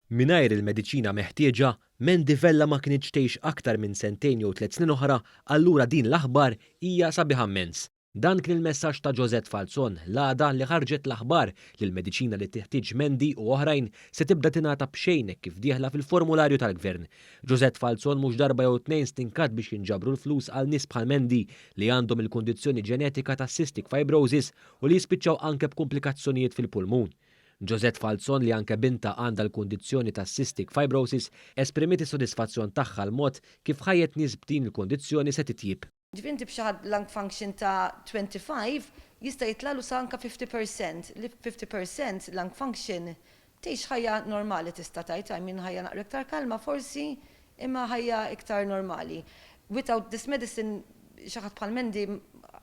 Mingħajr il-mediċina meħtieġa, Mandy Vella ma kinitx tgħix aktar minn sentejn jew 3 snin oħra, allura din l-aħbar hija sabiħa mmens. Dan kien il-messaġġ ta' Josette Falzon l-għada li ħarġet l-aħbar li l-mediċina li teħtieġ Mandy u oħrajn se tibda tingħata b'xejn hekk kif dieħla fil-formularju tal-Gvern. Josette Falzon mhux darba jew tnejn stinkat biex jinġabru l-flus għal nies bħal Mandy li għandhom il-kundizzjoni ġenetika ta' cystic fibrosis u li jispiċċaw anke b'komplikazzjonijiet fil-pulmun. Josette Falzon, li anke bintha għandha l-kundizzjoni ta' cystic fibrosis, esprimiet is-sodisfazzjon tagħha l-mod kif ħajjet nies b'din il-kundizzjoni se titjib. Ġifieri inti b'xi ħadd lung function ta' 25 jista' jitlalu sa anke 50%, li 50% lung function tgħix ħajja normali tista' tgħid, I mean, ħajja naqra iktar kalma forsi, imma ħajja iktar normali. Without this medicine, xi ħadd bħal Mandy,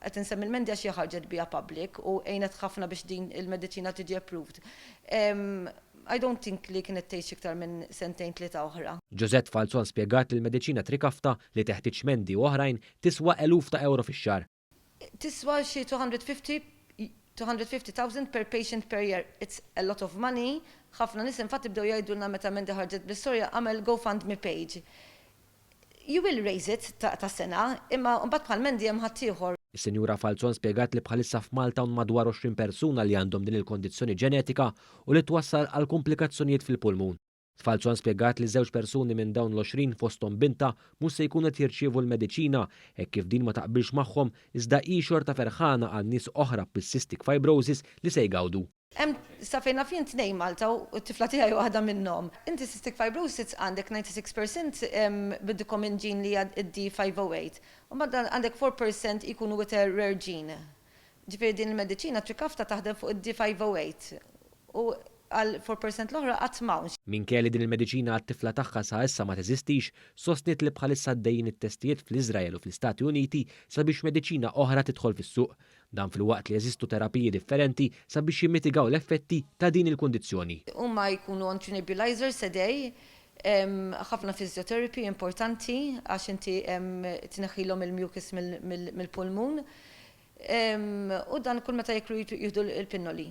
qed insemmi l-Mandy għax hija ħarġet biha public u għinet ħafna biex din il-mediċina tiġi approved. I don't think li kienet tgħix iktar minn sentejn, tlieta oħra. Josette Falzon spjegat li l-mediċina Trikafta li teħtieġ Mandy u oħrajn tiswa eluf ta' euro fix-xahar. Tiswa xi 250 250,000 per patient per year. It's a lot of money. Ħafna nies infatti bdew jgħidulna meta Mandy ħarġet bl-istorja, għamel GoFundMe page. You will raise it ta' sena, imma mbagħad bħal Mandy hemm ħaddieħor. Is-Sinjura Falzon spjegat li bħalissa f'Malta hawn madwar 20 persuna li għandhom din il-kondizzjoni ġenetika u li twassal għal komplikazzjonijiet fil-pulmun. Falzon spjegat li żewġ persuni minn dawn l-20, fosthom bintha, mhux se jkunu qed jirċievu l-mediċina hekk kif din ma taqbilx magħhom, iżda hi xorta ferħana għal nies oħra bis-cystic fibrosis li se jgawdu. Hemm sa fejn naf jien tnejn Malta u t-tifla tiegħi waħda minnhom. Inti cystic fibrosis għandek 96% with the common gene li hija d-D508. U mbagħad għandek 4% ikunu with a rare gene. Ġifieri din il-mediċina Trikafta taħdem fuq id-D508 u għal 4% l-oħra qatt m'hawnx. Minkejja li din il-mediċina għat-tifla tagħha sa issa ma teżistix, sostniet li bħalissa għaddejjin it-testijiet fl-Iżrael u fl-Istati Uniti sabiex mediċina oħra tidħol fis-suq. Dan filwaqt li jeżistu terapiji differenti sabiex jimmitigaw l-effetti ta' din il-kundizzjoni. Huma jkunu on nebulizers a day, ħafna physiotherapy importanti għax inti tneħħilhom il-mucus mill-pulmun. U dan kull meta jiklu jieħdu l-pinnoli.